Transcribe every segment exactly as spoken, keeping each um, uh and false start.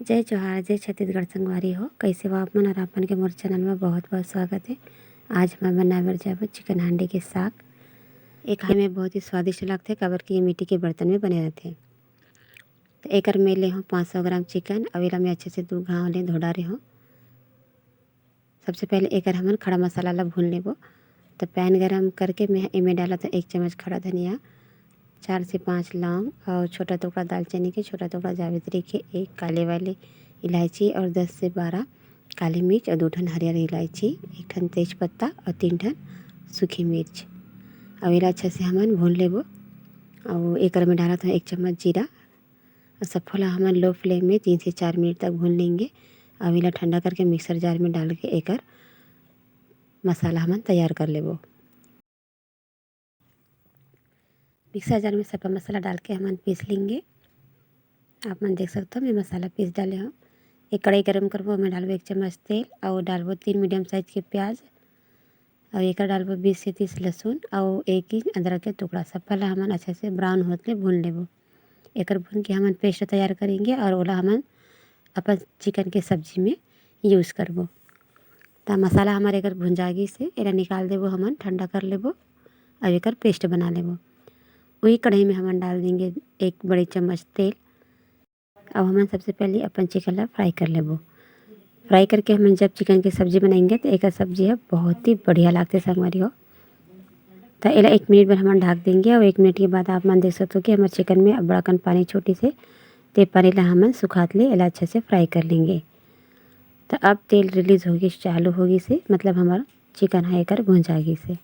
जय जोहार, जय छत्तीसगढ़ संगवारी हो। कइसे हो आप मन? और आप मन के मोर चैनल में बहुत-बहुत स्वागत हे। आज मैं बनाए बर जाबो चिकन हांडी के साग। ये खाए में बहुत ही स्वादिष्ट लगथे, काबर कि ये मिट्टी के बर्तन में बने रहथे। तो एकर में ले हूँ पाँच सौ ग्राम चिकन, अउ एला मैं अच्छे से दू घाव ले धो डारे हूँ। सबसे पहले एकर हमन खड़ा मसाला ला भून लेबो। तो पैन गरम करके मैं एमे डालत हूँ एक चम्मच खड़ा धनिया, चार से पाँच लौंग अउ छोटा टुकड़ा दालचीनी के, छोटा टुकड़ा जावित्री के, एक काले वाले इलायची अउ दस से बारह काली मिर्च अउ दू ठन हरियर इलायची, एक ठन तेजपत्ता अउ तीन ठन सूखी मिर्च। अउ एला अच्छा से हमन भून लेबो। अउ एकर में डालत हूँ एक चम्मच जीरा। अउ सफा ला हमन लो फ्लेम में तीन से चार मिनट तक भून लेंगे। अउ एला ठंडा करके मिक्सर जार में डाल के एकर मसाला हमन तैयार कर लेबो। मिक्सर जार में सफा मसाला डाल के हमन पीस लेंगे। आप मन देख सकते हो, मैं मसाला पीस डाले हूँ। एक कढ़ाई गरम करबो, ओमे डालबो एक चम्मच तेल अउ डालबो तीन मीडियम साइज के प्याज अउ एकर डालबो बीस से तीस लहसुन अउ एक इंच अदरक के टुकड़ा। सफा ला हमन अच्छा से ब्राउन होत ले भून लेबो। एकर भून के हमन पेस्ट तैयार करेंगे अउ ओला हमन अपन चिकन के सब्जी में यूज़ करबो। त मसाला हमर एकर भुंजा गिस हे, एला निकाल देबो हमन, ठंडा कर लेबो अउ एकर पेस्ट बना लेबो। वही कढ़ाई में हमन डाल देंगे एक बड़े चम्मच तेल। अब हमन सबसे पहले अपन चिकन ला फ्राई कर लेबो। फ्राई करके हमन जब चिकन के सब्जी बनाएंगे, तो एकर सब्जी ह बहुत ही बढ़िया लागथे संगवारी हो। तो एला एक मिनट बर हमन ढाक देंगे और एक मिनट के बाद आप मन देख सकते हो कि हमर चिकन में अब्बड़ अकन पानी छूटिस हे। ते पानी ला हमन सुखात ले एला अच्छा से फ्राई कर लेंगे। तो अब तेल रिलीज होगी, चालू होगी से, मतलब हमर चिकन ह एकर भुंजा गिस हे।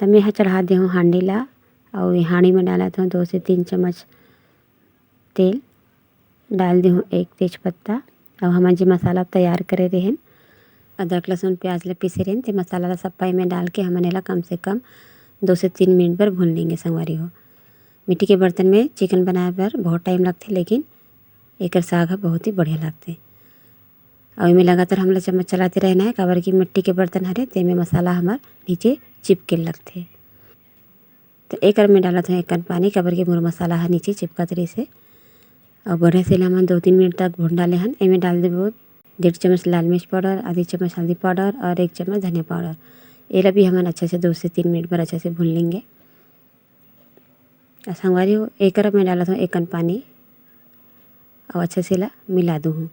तो मैं ह चढ़ा दे हूँ हांडी ला, और ये हांडी में डालत हूँ दो से तीन चम्मच तेल, डाल दे हूँ एक तेज पत्ता। अब हमन जे मसाला तैयार करे रहेन, अदरक, लहसुन, प्याज ला पीसे रहेन, ते मसाला ला सप्पा में डाल के हमन एला कम से कम दो से तीन मिनट बर भून लेंगे संगवारी हो। मिट्टी के बर्तन में चिकन बनाए बर बहुत टाइम लगथे, लेकिन एकर साग ह बहुत ही बढ़िया लगथे। और एमे लगातार हमला चम्मच चलाते रहना है, काबर कि मिट्टी के बर्तन हरे, तेमे मसाला हमर नीचे चिपके लगथे। तो एकर में डालत हूँ एक कन पानी, काबर कि मोर मसाला ह नीचे चिपकत रहिस हे। और बढ़िया से एला हमन दो तीन मिनट तक भून डाले हन। एमे डाल देबो डेढ़ चम्मच लाल मिर्च पाउडर, आधी चम्मच हल्दी पाउडर और एक चम्मच धनिया पाउडर। एला भी हमन अच्छा से दो से तीन मिनट बर अच्छा से भून लेंगे। और संगवारी हो, एकर में डालत हूँ एक कन पानी और अच्छा से एला मिला दूँ।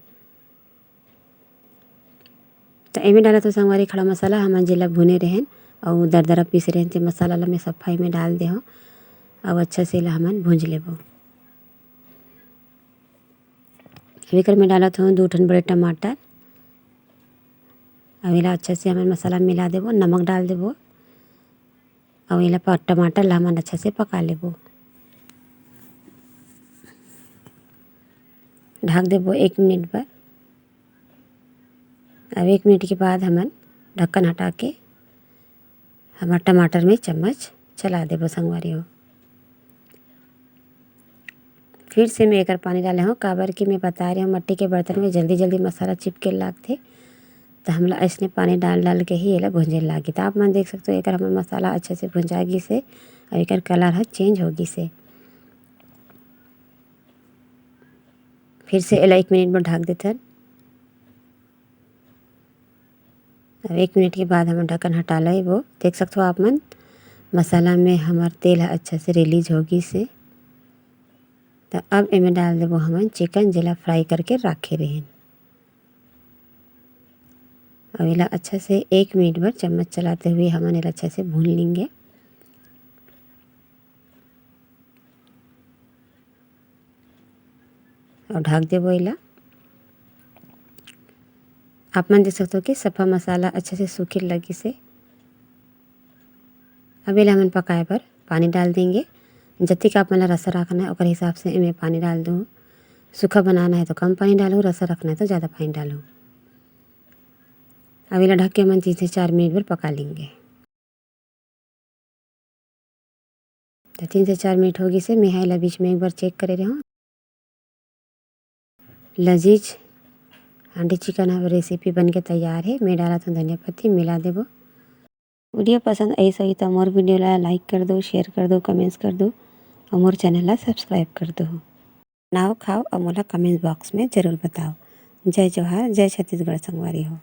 तो एमे डालत हूँ संगवारी खड़ा मसाला, हमन जेला भुने रहेन और दरदरा पीसे रहेन, ते मसाला ला मैं सफा एमे डाल दे हूँ। अब अच्छा से एला हमन भूंज लेबो। अब एकर में डालत हूँ दू ठन बड़े टमाटर। अब एला अच्छा से हमन मसाला मिला देबो, नमक डाल देबो। अब एला प-, टमाटर ला हमन अच्छा से पका लेबो। ढक देबो एक मिनट बर। अब एक मिनट के बाद हमन ढक्कन हटा के हमर टमाटर में चम्मच चला देबो संगवारी हो। फिर से मैं एकर पानी डाले हूँ, काबर कि मैं बता रही हूँ, मट्टी के बर्तन में जल्दी जल्दी मसाला चिपके लागथे, तो हमला ऐसने पानी डाल डाल के ही एला भूंजे लागी। तो आप मन देख सकते हो, एकर हमर मसाला अच्छे से भुंजा गिस हे और एकर कलर ह चेंज हो गिस हे। फिर से एला एक मिनट बर ढक देथन। अब एक मिनट के बाद हमन ढक्कन हटा लेबो। देख सकथो आप मन, मसाला में हमर तेल ह अच्छा से रिलीज हो गिस हे। त अब एमे डाल देबो हमन चिकन, जेला फ्राई करके राखे रहेन। अब एला अच्छा से एक मिनट बर चम्मच चलाते हुए हमन एला अच्छा से भून लेंगे। और ढक देबो एला। आप मन देख सकते हो कि सफा मसाला अच्छे से सूखे लगिस हे। अब एला हमन पकाए बर पानी डाल देंगे। जतिक आप मन ला रसा रखना है, ओकर हिसाब से एमे पानी डाल दो। सूखा बनाना है तो कम पानी डालो, रसा रखना है तो ज़्यादा पानी डालो। अब एला ढक के हमन तीन से चार मिनट बर पका लेंगे। तो तीन से चार मिनट हो गिस हे, मैं ह एला बीच में एक बार चेक करे रहे हूँ। लजीज हांडी चिकन ह रेसिपी बन के तैयार हे। मैं डालत हूँ धनिया पत्ती, मिला देबो। वीडियो पसंद आइस होही तो मोर वीडियो ला लाइक कर दो, शेयर कर दो, कमेंट्स कर दो और मोर चैनल ला सब्सक्राइब कर दो। बनाओ, खाओ अउ मोला comment box में जरूर बताओ। जय जोहार, जय छत्तीसगढ़ संगवारी हो।